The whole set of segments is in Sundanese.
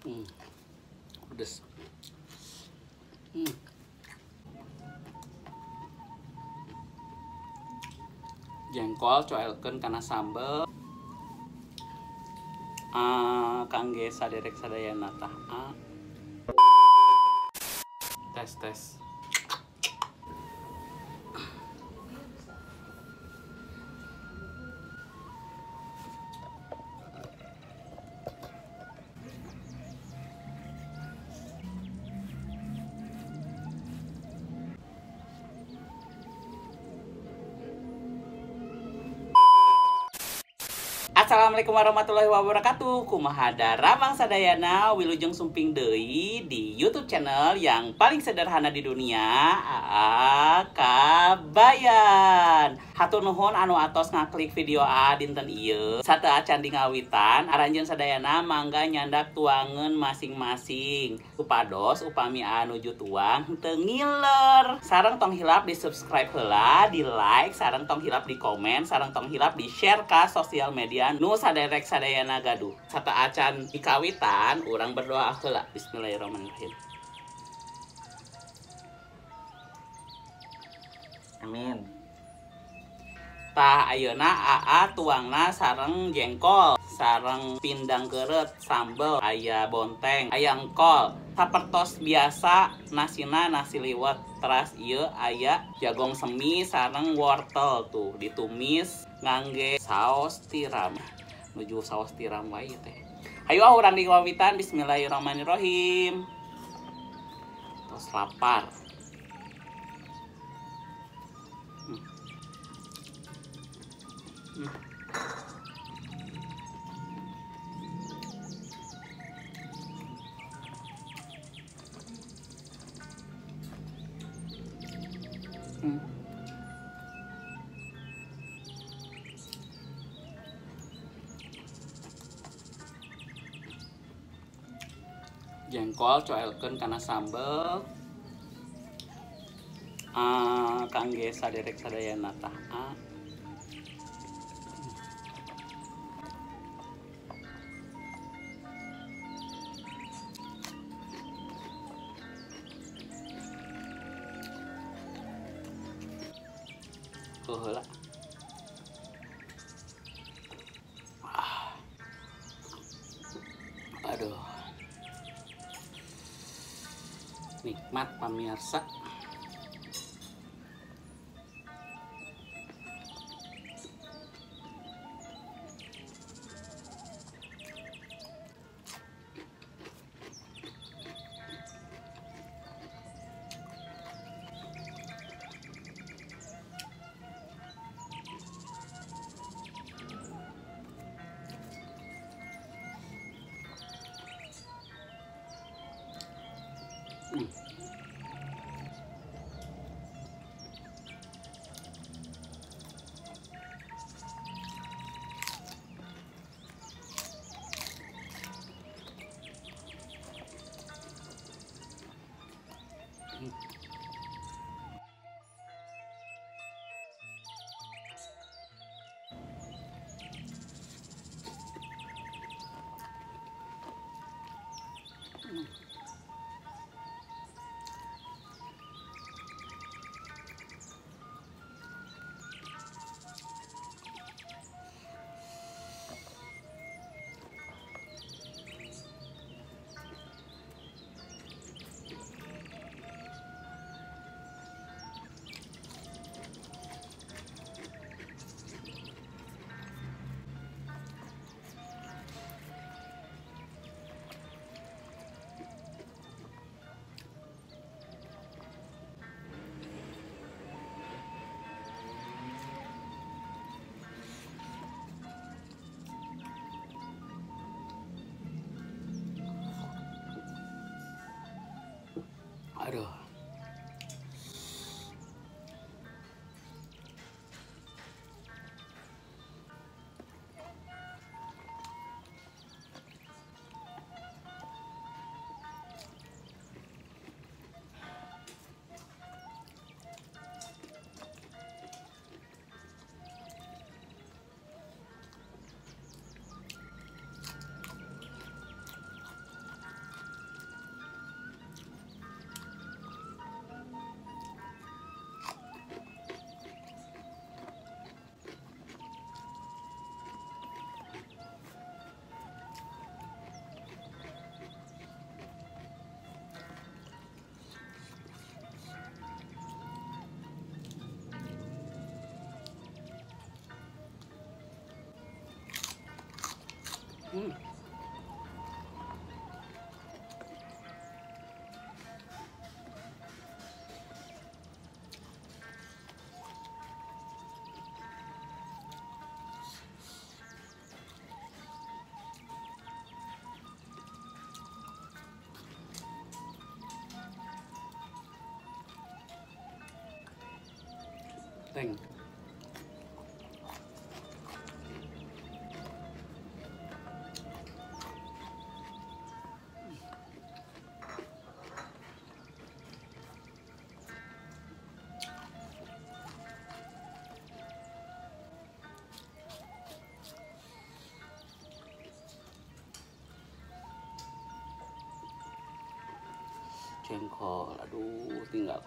Pedes. Jengkol coelkeun kana sambel. Kangge saderek sadayana tah. Tes tes. Assalamualaikum warahmatullahi wabarakatuh. Kumaha daramang sadayana, wilujeng sumping deui di YouTube channel yang paling sederhana di dunia, AA Kabayan. Hatur nuhun anu atos ngaklik video AA dinten ieu. Sateuacan di ngawitan, aranjeun sadayana mangga nyandak tuangeun masing-masing. Supados upami AA nuju tuang teu ngiler. Sareng tong hilap di subscribe heula, di like, sareng tong hilap di komen, sareng tong hilap di share ka sosial media nu saderek sadayana gaduh. Sateuacan dikawitan, urang berdoa heula. Bismillahirrahmanirrahim. Amin. Tah ayeuna AA tuangna sareng jengkol, sareng pindang keureut, sambel, aya bonteng, aya engkol. Sapertos biasa nasina nasi liwet. Teras ieu aya jagong semi sareng wortel tuh ditumis ngangge saos tiram. Nuju saos tiram wae teh. Hayu ah urang dikawitan. Bismillahirrahmanirrahim. Tos lapar. Jengkol coelkeun kana sambel. Kangge saderek sadayana tah. Heula. Aduh. Nikmat pamirsa. Aduh. Bonteng. Jengkol, aduh, tinggal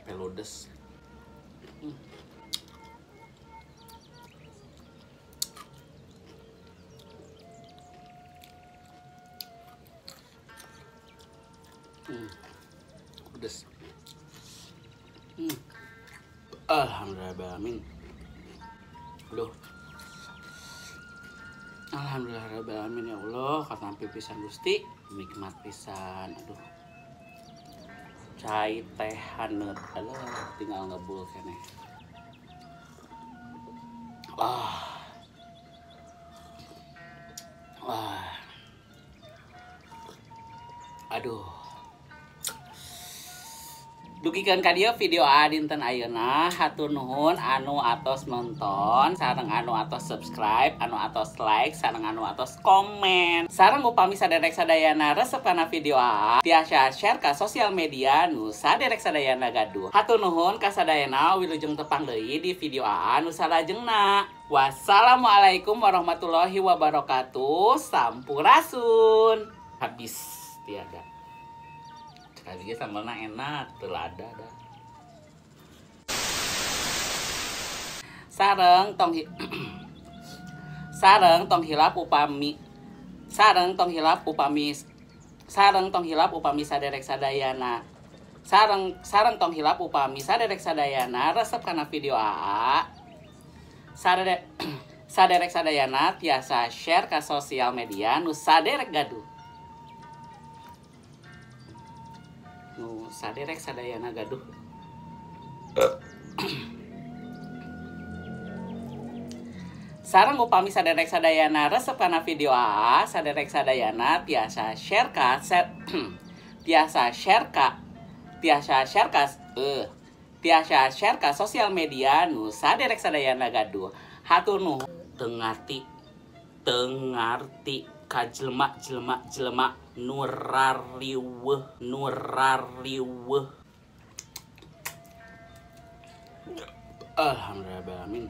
Peludes. Pedes. Alhamdulillah amin. Loh. Alhamdulillah amin ya Allah, katampi pisan Gusti, nikmat pisan. Aduh. Cai teh haneut, alah tinggal ngebul keneh. Aduh. Dugikeun ka dieu video Aa dinten ayeuna, hatur nuhun anu atos nonton, sareng anu atos subscribe, anu atos like, sareng anu atos komen. Sareng upami saderek sadayana resep kana video Aa, tiasa share ka sosial media nu saderek sadayana gaduh. Hatur nuhun ka sadayana, wilujeng tepang deui di video Aa nu salajengna. Wassalamualaikum warahmatullahi wabarakatuh. Sampurasun. Habis tiada. Tadi sambalnya enak, tuh lada dah. Sareng tong hilap upami, sareng tong hilap upami, sareng tong hilap upami saderek sadayana, sareng tong hilap upami saderek sadayana resep kana video Aa. Saderek sadayana tiasa share ke sosial media nu saderek gaduh. Nu saderek sadayana gaduh. Sareng upami saderek sadayana resep kana video Aa, saderek sadayana tiasa share ka tiasa share ka tiasa share ka tiasa share ka sosial media nu saderek sadayana gaduh. Hatur nuhun. Teu ngarti ka jelema-jelema jelema nu rariweuh. Alhamdulillah amin.